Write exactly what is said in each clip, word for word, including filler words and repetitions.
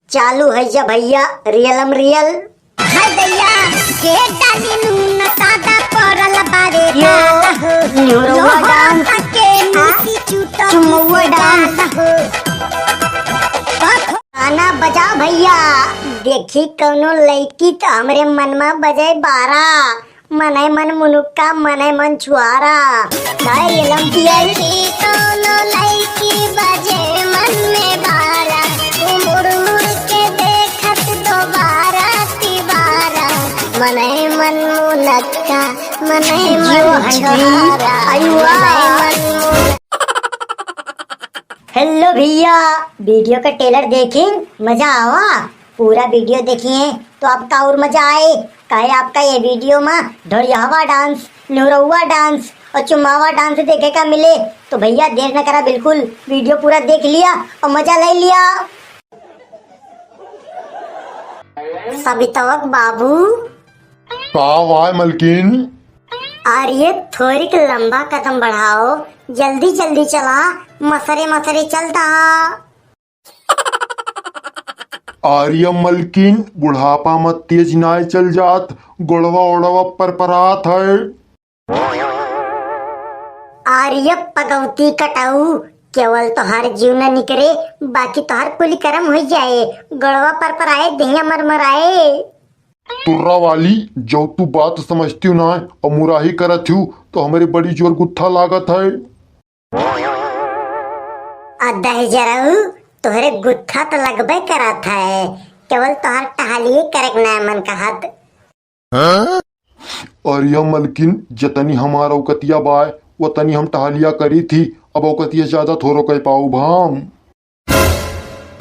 चालू है जा भैया, रियलम रियल। हाय भैया, के डाली नून सादा पड़ल बारे यो, काला हो। निहुरवा लोहा डांस। के आ, नीची चूटल चुमौआ से डांस। गाल हो। गाना बजाओ भैया, देखी कौनो लइकी तो हमरे मन में बजे बारा। मने मन मुनुक्का, मने मन छुआरा। भाई लंबिया देखी कौनो लइकी बजे मन में बारा। तू मुड़ मुड़ के देखत दोबारा तिबारा। मने मन मुनक्का, मने जियो मन हंसी, छुआरा। अयुआ। मने मन मुन- हेलो भैया, वीडियो का ट्रेलर देखिन, मजा आवा। पूरा वीडियो देखिए तो आपका और मजा आए, काहे आपका ये वीडियो में ढोरियावा डांस, निहुरौआ डांस और चुमावा डांस देखे का मिले। तो भैया देर न करा, बिल्कुल वीडियो पूरा देख लिया और मजा ले लिया। सबितवक बाबू। का वाय मलकिन? अरे थोरिक लंबा कदम बढ़ाओ, जल्दी जल्दी चला, मसरे मसरे चलता। आर्य मलकिन, बुढ़ापा में तेज नाय चल जात, गोड़वा ओड़वा परपरात है। आर्य पगौती कटाऊ, केवल तोहार जीव न निकरे, बाकी तोहार कुल करम हो जाए, गोड़वा परपराए, देहिया मरमराए। तुर्रा वाली, जौ तू बात समझती हूँ ना और मुराही करत हूँ, तो हमरे बड़ी जोर गुत्था लागत है। आ दहिजरऊ, तोहरे गुत्था त लगबे करत है, केवल तोहर टहलिए करक ना मन कहत। हाँ? अरे मलकिन, जतनी हमार औकतिया बाय, वतनी हम टहलिया करी थी, अब औकतिया ज्यादा थोरो कह पाऊ भाम।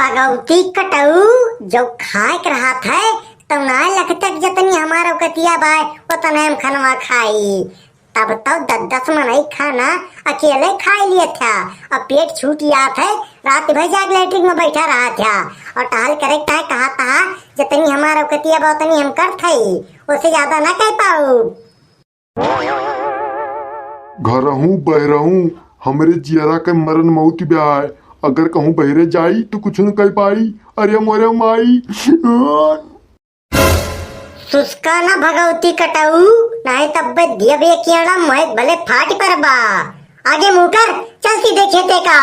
पगौती कटऊ, जौ खाए के रहत है, तौ ना लगतक जतनी हमार औकतिया बाय, ओतने हम खनवा खाई। तब तौ दस दस मनई खाना अकेले खाए लिए था। अब पेट छूट जात है, रात भर जाग लेटरिन में बैठा रहा था। और टहल करे के कहा था, जतनी हमार औकतिया बा, ओतनी हम करत हई, ओसे ज्यादा ना कह पाऊ। घरहूँ बहरहूँ हमरे जियरा के मरन मौत ब्याय। अगर कहूँ बहरे जाई तो कुछ न कह पाई। अरे मोरे माई। सुस्का ना भगवती कटाऊ, नाहीं तब्बे दियबे कियाड़ा मोहे भले फाट पर बा। आगे मुँह कर, चल सीधे खेते का।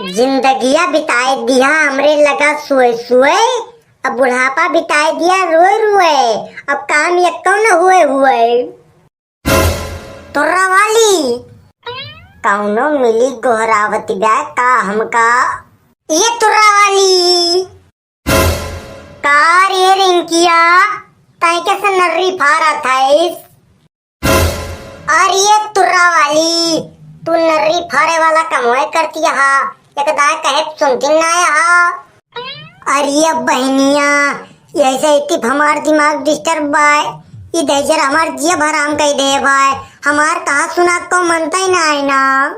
जिंदगिया बिताए दिहा हमरे लगा सोए सोए, अब बुढ़ापा बिताए दिया रोए रोए, अब काम यक्को न हुए हुए। तुर्रा वाली, कौनो मिली गोहरावत बा का हमका? ये तुर्रा वाली, का रे रिंकिया, तैं कैसे नर्री फारत हइस? अरे तुर्रा वाली, तू नर्री फारे वाला कमवे करती हा, एक दाय कहे सुनती ना हा। अरे बहनिया, ऐसे इतिप हमार दिमाग डिस्टर्ब बाय, ई दहिजर हमार जियब हराम कइ दे बाय, हमार कहा सुना को मनता ही ना है ना।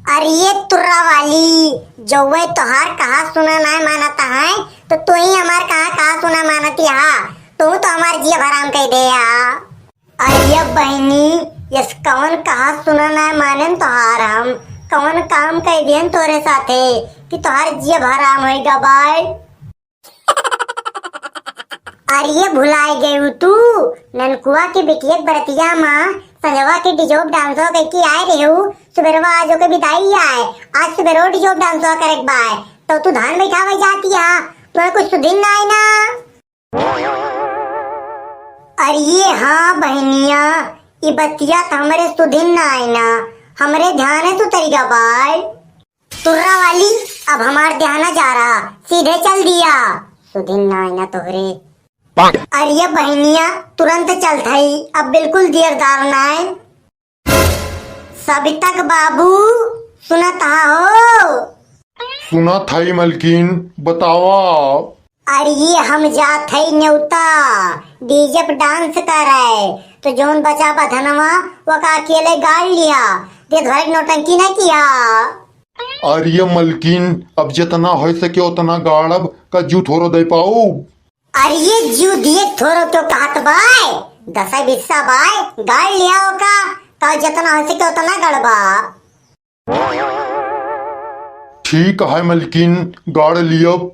अरे ये तुर्रा वाली, जौवे तोहार कहा सुना ना मानत है, तो तू ही हमार कहा, कहा सुना मानती हा, तू तो हमार जियब हराम कइ दे हा। अरे बहनी, यस कौन कहा सुना ना मानेन तोहार हम, कौन काम कइ दियन तोरे साथे कि तोहार जियब हराम होइगा बाय। अरे भुलाए गयू तू, ननकुआ के बिटिया के बरतिया मा संझवा के डिजोब डांसो कइके आए रहेऊ, सुबेरवा आज ओके बिदाई आए, आज सुबेरो डिजोब डांसो करेक बाय, तो तू धान बैठावे जाती हा, तुम्हें कुछ सुधिन ना आए ना। अरे हाँ बहनिया, ई बतिया त हमरे सुधिन ना आए ना, हमरे ध्यान से उतरिगा बाय। तुर्रा वाली, अब हमार ध्यान जा रहा, सीधे चल दिया। सुधिन ना आए ना तोहरे। अरे बहनिया, तुरंत चलत हई, अब बिल्कुल देर दार नाय। सबितक बाबू, सुनत हा हो? सुनत हई मलकिन, बतावा। अरे हम जात हई नेवता, डीजे पे डांस करे, तो जौन बचा बा धनवा, वका अकेले गाड़ लिया, दे धरे नौटंकी ना किया। अरे मलकिन, अब जितना होइ सके उतना गाड़ब, का जू थोरो दे पाउब? अरे जिउ दिए थोरो तो कहत बाय, दसा बिस्सा बाय, गाड़ लिया ओका, का जितना होइ सके उतना गड़बा। ठीक है मलकिन, गाड़ लियब।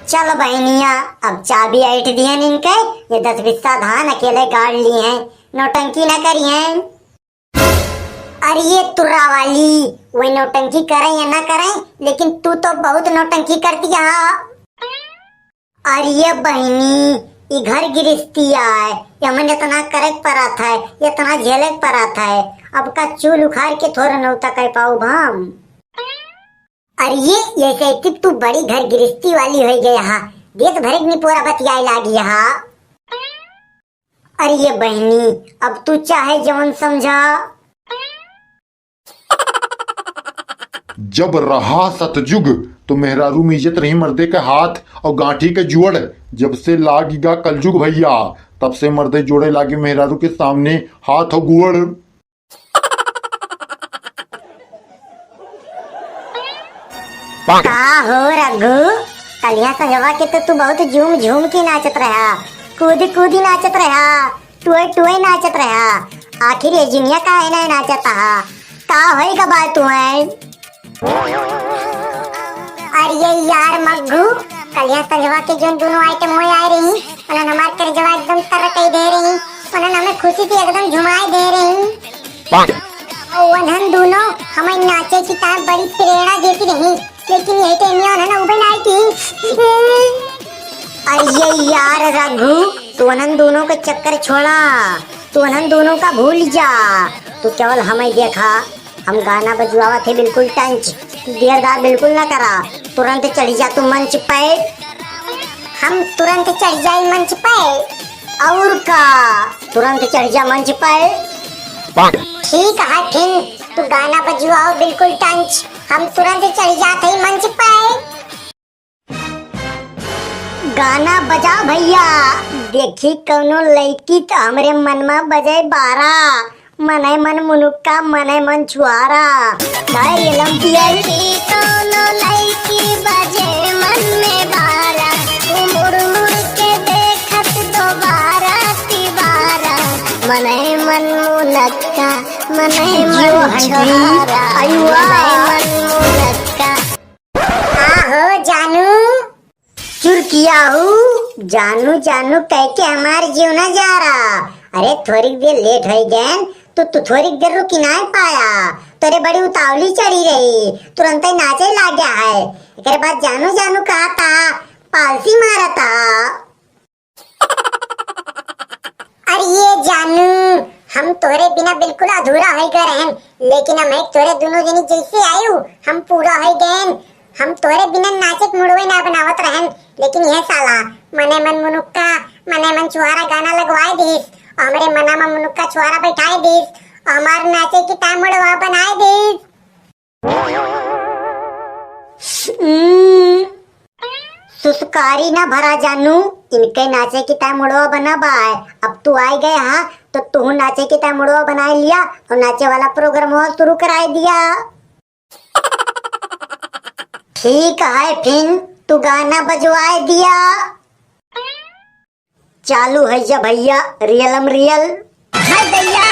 चल बहनिया, अब चाबी ऐठ दिहन इनके, ये दस बिस्सा धान अकेले गाड़ ली हैं, नौटंकी न करी हैं। अरे ये तुर्रा वाली, वही नौटंकी करें या ना करें, लेकिन तू तो बहुत नौटंकी करती है। अरे ये बहनी, ई घर गिरस्ती आय, ये हमन इतना करे के परत है, इतना झेले के परत है, अब का चूल उखाड़ के थोड़ा नौता कर पाउब हम। अरे ये, ये से तू बड़ी घर गिरस्ती वाली हो गई हा, देत भरे के निपोरा बतियाए लागी हा। अरे ये बहनी, अब तू चाहे जवन समझा। जब रहा सतजुग, तो मेहरारू में इज्जत रही मर्दे के हाथ और गांठी के जुअड़। जब से लागिगा कलजुग भैया, तब से मर्दे जोड़े लागे मेहरारू के सामने हाथ और गुअड़। का हो रघु, कलिया संझवा के तो तू बहुत झूम झूम के नाचत रहा, कूद कूद नाचत रहा, टुए टुए नाचत रहा। आखिर ये जुनिया काहे ना नाचत हा? का होई का बात हुए? अरे यार मग्गू, कलिया संझवा के जोन दोनों आइटम होए आए रही, उन्हन हमार करजवा एकदम तर कई दे रही, उन्हन हमें खुशी से एकदम झुमाए दे रही। और उन्हन दोनों हमें नाचे की तार बड़ी प्रेरणा देती रही, लेकिन यही टाइम में उन्हन उबे ना आई थी। अरे यार रघु, तू उन्हन दोनों का चक्कर छोड़ा, तू उन्हन दोनों का भूल जा, तू केवल हमें देखा। हम गाना बजवावत है बिल्कुल टंच, देर दार बिल्कुल ना करा, तुरंत चढ़ी जा तू मंच पे। हम तुरंत चढ़ जाए मंच पे। और का, तुरंत चढ़ जा मंच पे। ठीक है फिर, तू गाना बजवाओ बिल्कुल टंच, हम तुरंत चढ़ जात है मंच पे। गाना बजाओ भैया। देखी कौनो लइकी त हमरे मन में बजे बारा, मने मन मुनुक्का, मने मन छुआरा। काहे ये लमटियाई? देखी कौनो लइकी बजे मन में बारा, उ मुड़ मुड़ के देखत दोबारा तिबारा, मने मन मुनक्का, मने जियो मन हंसी, छुआरा, अयुआ। मने मन मुनक्का। का हो जानू? चुरकिया हूँ, जानू जानू कह के हमार जीव ना जा रहा। अरे थोड़ी देर लेट हो गए तो तू थोड़ी देर रुकी ना पाया। तोरे बड़ी उतावली चढ़ी रही, तुरंत ही नाचे लाग गया है। एकरे बाद जानू जानू कहा था, पालसी मारा था। अरे ये जानू, हम तोहरे बिना बिल्कुल अधूरा हो गए रहन, लेकिन हम एक तोहरे दोनों जनी जैसे आयु, हम पूरा हो गए। हम तोहरे बिना नाचे के मुड़वे ना बनावत रहन, लेकिन यह साला मने मन मुनुक्का, मने मन छुहारा गाना लगवाए दिस, और हमरे मना में मुनुक्का छुहारा बैठाए दिस, और हमार नाचे की ताय मुड़वा बनाए दिस। हम्म, सुस्कारी ना भरा जानू, इनके नाचे की ताय मुड़वा बना बाय। अब तू आए गए हा, तो तू नाचे की ताय मुड़वा बनाए लिया और नाचे वाला प्रोग्राम शुरू कराए दिया। ठीक है फिन, तू गाना बजवाए दिया। चालू है जा भैया, रियलम रियल। हाय भैया,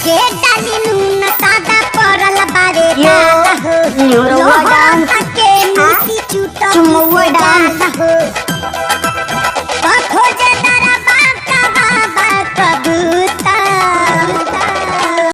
के डाली नून सादा पड़ल बारे यो, काला हो। निहुरवा लोहा डांस। के आ, मिसी चुटकी चुमौआ से डांस। काला हो।